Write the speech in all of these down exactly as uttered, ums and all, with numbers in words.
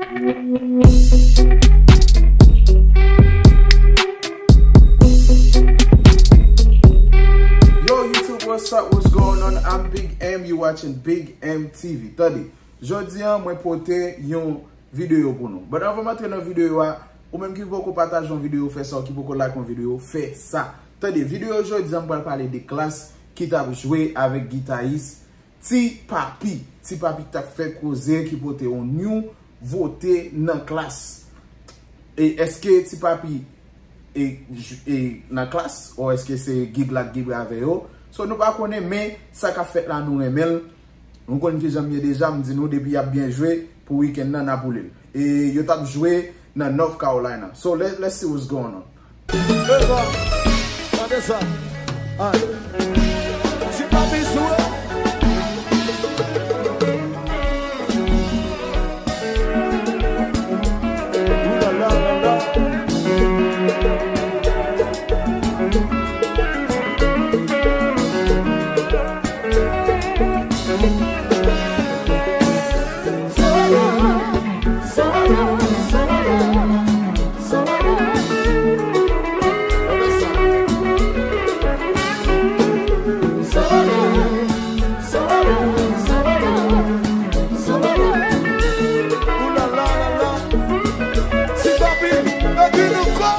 Yo, YouTube, what's up? What's going on? I'm Big M. You watching Big M T V. Tande, jodi a, mwen pote yon videyo pou nou. But anvan m antre nan videyo a, ou menm ki poko pataje yon videyo, fè sa, ou ki poko like yon videyo, fè sa. Tande, videyo jodi a, m pral pale de Klass ki t ap jwe avèk gitayis Ti Papi. Ti Papi t ap fè koze, ki pote yon nouvote nan Klass. E èske Ti Papi e, j- e nan Klass, ou èske se gig la k gig avè yo? So, nou pa konnen, men sa k ap fèt la, nou renmen l. Nou konn kijan m ye deja, m di nou depi y ap byen jwe pou wikenn nan, n ap woule l. E yo t ap jwe nan North Carolina. So, let, let's see what's going on. Eva, tande sa. Ay. Ti Papi sou. Ooh la la la la. Ooh la la la la. Ti Papi, epi nou kò.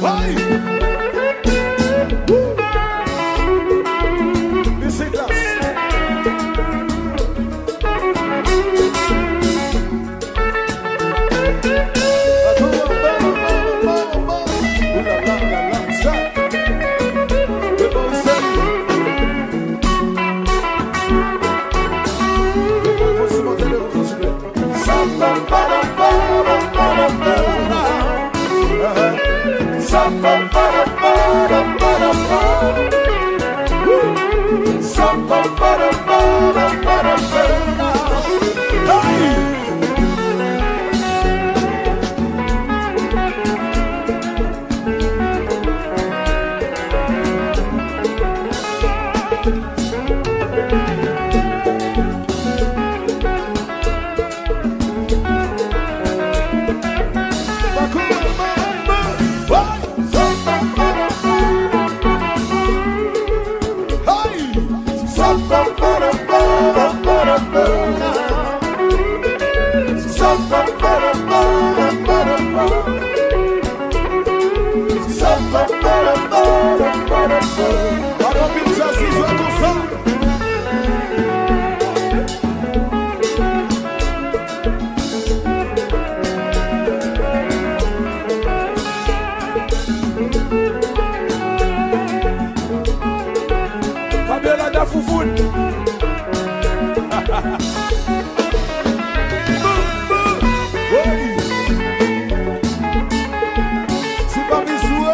Hey! Woo! This is us. Ooh la la la la, sa. Levo w sèl. Levo w sèl. Fabiola da foufoun. Woy! Ti Papi sou.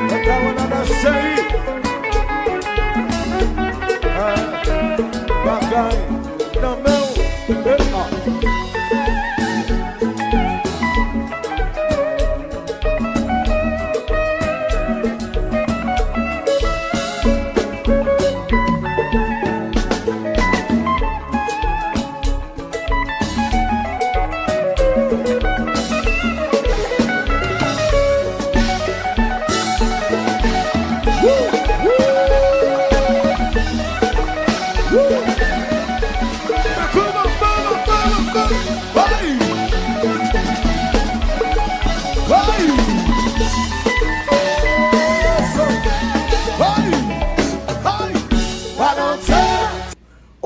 Mwen ta wè nan cheri. Ah, bagay nan men w. Eh, ah.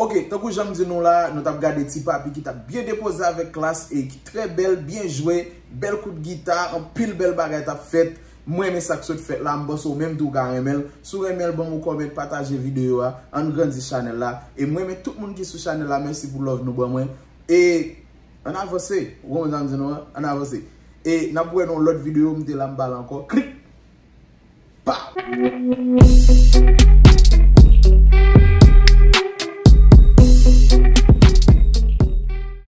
Ok, tankou jan m di nou la, nou t ap gade Ti Papi ki t ap byen depoze avèk Klass e ki trè bèl, byen jwe, bèl kout gita, anpil bèl bagay t ap fèt. Mwen renmen sa k sot fèt la, m panse w menm tou w ka renmen l. Si w renmen l, ban m yon kòmantè, pataje videyo a, ann grandi chanèl la. E mwen renmen tout moun ki sou chanèl la, mèsi pou love nou ban mwen. E ann avanse, w konprann sa m di nou an? Ann avanse. E n ap wè nan yon lòt videyo, m te la m pale ankò. Klik! Pow!